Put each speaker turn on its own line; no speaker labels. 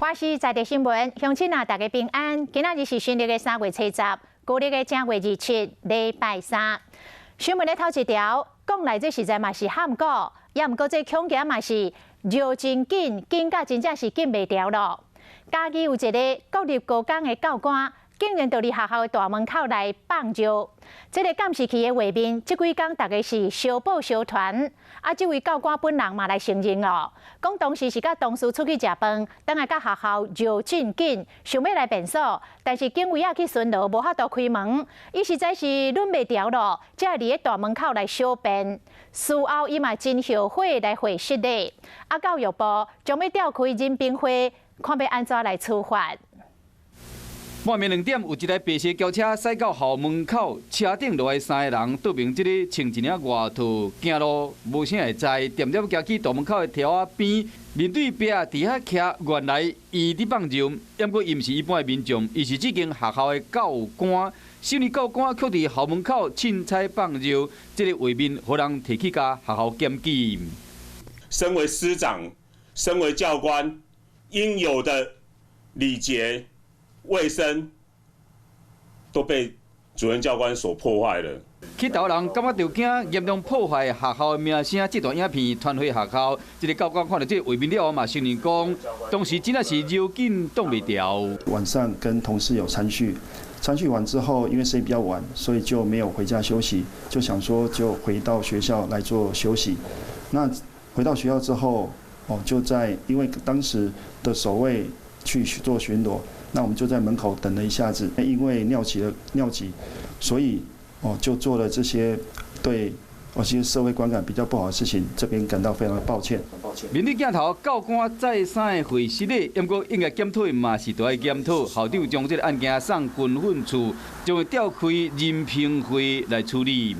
華視在地新聞，鄉親啊，大家平安。今仔日是新曆的3月初十，舊曆的正月27，禮拜三。新聞的頭一條，講來這實在嘛是罕過，也毋過這恐驚嘛是尿真緊，緊甲真正是緊袂牢囉。嘉義有一个國立高工的教官，竟然佇學校的大門口來放尿。這个監視器的畫面，這幾工大家是相報相傳。啊，這位教官本人嘛來承認哦，講當時是佮同事出去食飯，轉來到學校尿真緊，想欲來便所，但是警衛仔去巡邏，無法度開門，伊實在是忍袂牢囉，才會佇咧大門口來小便。事後伊嘛真後悔來回失禮。啊，教育部將欲召開人評會，看欲按怎來處罰。
半暝2點，有一台白色轎車駛到校門口，車頂落來三个人，倒爿這个穿一領外套，行路無啥會知，恬恬行去大門口的柱仔邊，面對壁佇遐徛，原來伊佇放尿，毋過伊毋是一般的民眾，伊是這間學校的教官。身為教官，卻佇校門口凊彩放尿，這个畫面予人提去共學校檢舉。
身為師長，身為教官，應有的禮節、衛生都被主任教官所破壞了。
去投人感覺著驚，嚴重破壞學校的名聲。這段影片傳回學校，這个教官看著這個畫面了後嘛，承認講，當時真的是尿緊擋袂牢。
晚上跟同事有餐敘，餐敘完之後，因為時間比較晚，所以就沒有回家休息，就想說就回到學校來做休息。那回到學校之後，哦，就在因為當時的守衛去做巡邏。那我們就在門口等了一下子，因為尿急了，尿急，所以哦就做了這些對某些社會觀感比較不好的事情，這邊感到非常的抱歉。
面對鏡頭，教官再三的回失禮，毋過應該檢討的嘛是著愛檢討。校長將這个案件送軍訓處，將會召開人評會來處理。